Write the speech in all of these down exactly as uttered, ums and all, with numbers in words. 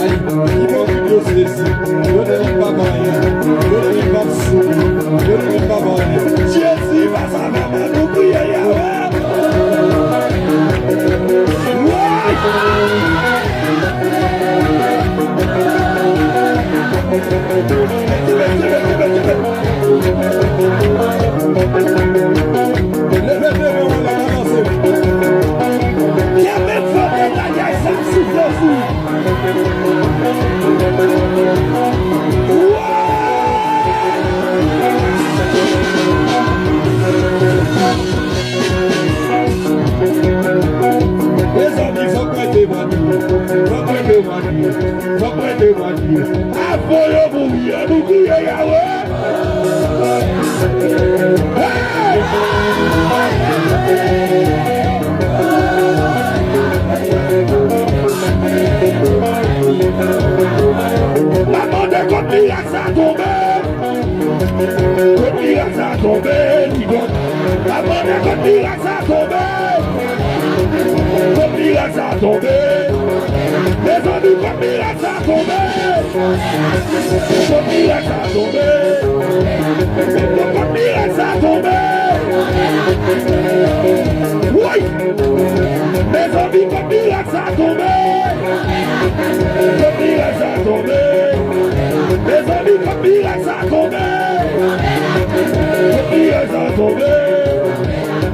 Ay, ipokrit yo se si. Yo di li p ap anyen. Yo di li p ap soufri. Yo di li p ap anyen. Jezi, pase avè mwen, nou kriye Yawe. Woy! Mete, mete, mete, mete, mete. Leve, leve, leve, leve, leve. Kenbe fò bagay sa soufle sou. Mezanmi, fòk mwen te mande. Fòk mwen te mande. Fòk mwen te mande. Avan yo mouri, an nou kriye Yawe. Hey! M ap mande kot mirak sa tonbe. Kot mirak sa tonbe, Lidon. M ap mande kot mirak sa tonbe. Kot mirak sa tonbe. Mezanmi, kot mirak sa tonbe. Kot mirak sa tonbe. Kot mirak sa tonbe. Woy! Mezanmi, kot mirak sa tonbe. Kot mirak sa tonbe. Mezanmi, kot mirak sa tonbe. Kot mirak sa tonbe.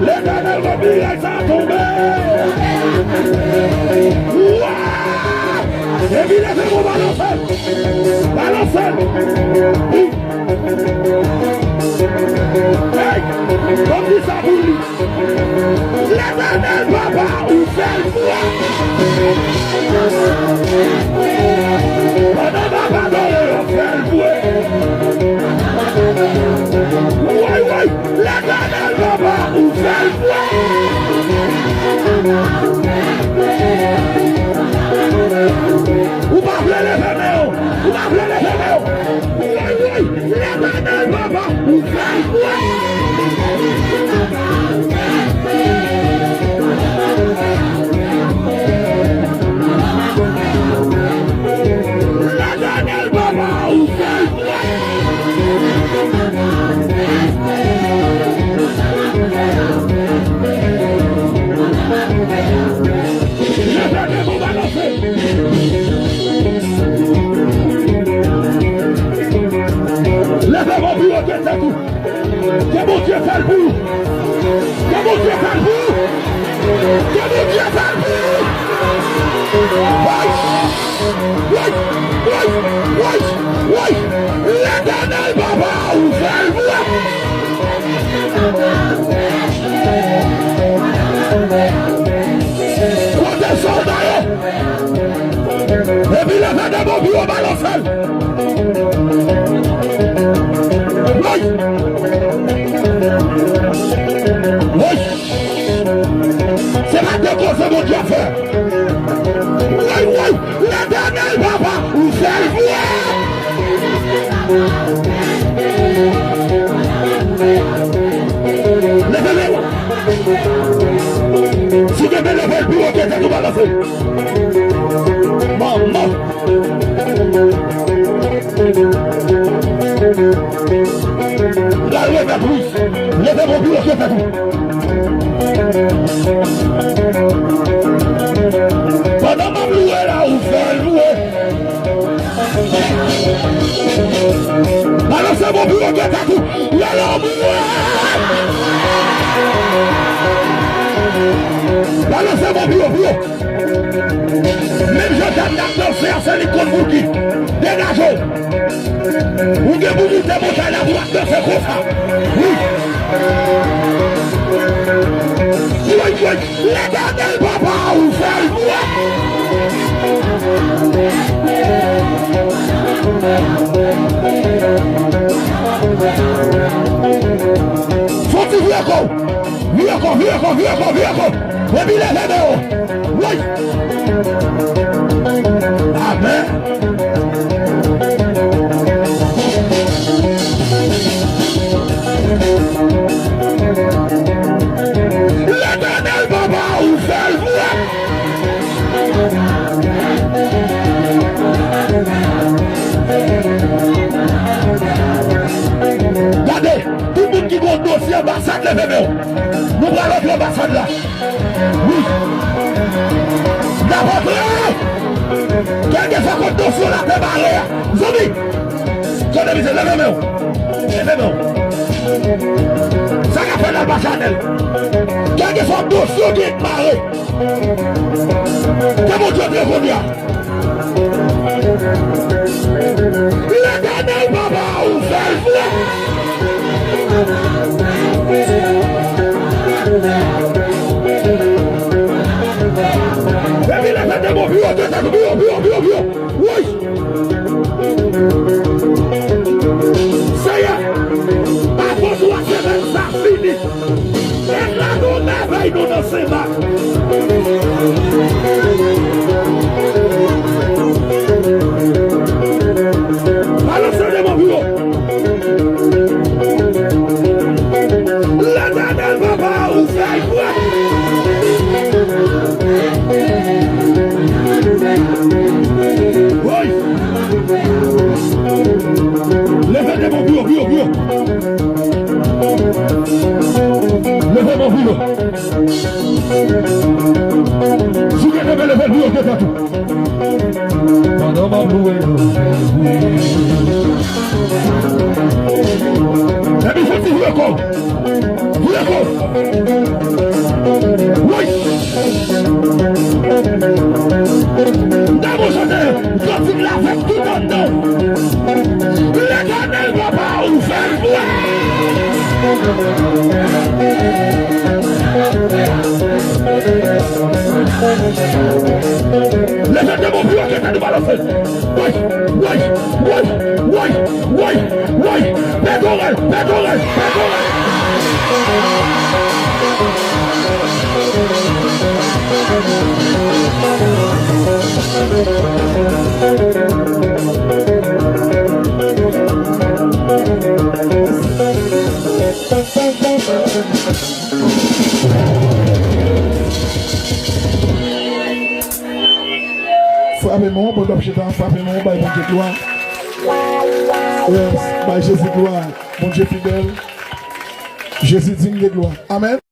Letènèl, kot mirak sa tonbe. Wa! Epi leve pou balanse l. Balanse l. Hey! Kòm di sa pou li. Letènèl papa, ou fè l vre. Pandan m ap adore, ou fè l vre. Woy, woy, Letènèl papa, ou fè l vre. Ou pa vle leve men w, ou pa vle leve men w. Woy, woy, Letènèl papa, ou fè l vre. Letènèl papa, ou fè l vre. Leve men pou balanse. Leve men pou wote tèt ou. Ke Bondye fè l pou ou. Ke Bondye fè l pou ou. Ke Bondye fè l pou ou. Woy! Woy! Woy! Woy! Woy! Letènèl papa, ou fè l pou ou. Kote sòlda yo? Epi leve de bon pye w, balanse l. Woy! Woy! Se pa de koze Bondye ap fè. Woy, woy! Letènèl papa, ou fè l vre. Leve men w. Si w te leve l pi wo ke tèt ou, balanse. Manman. M pral remèt, wi. Leve men w pi wo ke tèt ou. Pandan m ap louwe la, ou fè l louwe. Balanse men w pi wo ke tèt ou. Lè l anmwe. Balanse men w pi wo, pi wo. Menm jan Dam nan ap danse a, se li k konn pou ki. Degaje w. Ou gen pou moute montay la pou w ap danse konsa. Wi. Woy, woy. Letènèl papa ou fè l pou ou. Fò ti vye kò. Vye kò, vye kò, vye kò, vye kò. Epi leve men w. Woy. Amèn. Letènèl papa ou fè l pou ou. Gade, tout moun ki gon dosye anbasad, leve men w. Nou pral antre anbasad la. Wi. N ap antre! Kèlkeswa kot dosye w la te bare a. Zanmi! Tande, mizè, leve men w. Leve men w. Sa k ap fè l al pa Chanèl? Kèlkeswa dosye w gen bare. Ke Bondye antre kounye a. Letènèl papa ou fè l pou ou. Epi leve de mo pi wo, de tèt pi wo, pi wo, pi wo, pi wo. Woy! Seyè, apot ou a semèn sa fini. Deklare yon mèvèy nou nan Senmak. Balanse de mo pi wo. Letènèl papa ou fè l pou ou. Woy! Leve de mo pi wo, pi wo, pi wo. Leve mo pi wo. Si w gen leve, leve l pi wo ke tèt ou. Pandan m ap louwe l. Epi fò ti vye kò. Vye kò. Woy! N ta bon chante kantik la avèk tout anndan. Letènèl papa ou fè l pou ou. Leve de mo pi wo ke tèt ou, balanse. Woy, woy, woy, woy, woy, woy. Pètwòl, pètwòl, pètwòl. Frape men w, pandan w ap chita, frape men w, bay Bondye glwa. Yes, bay Jezi glwa. Bondye fidèl. Jezi digne de glwa. Amèn.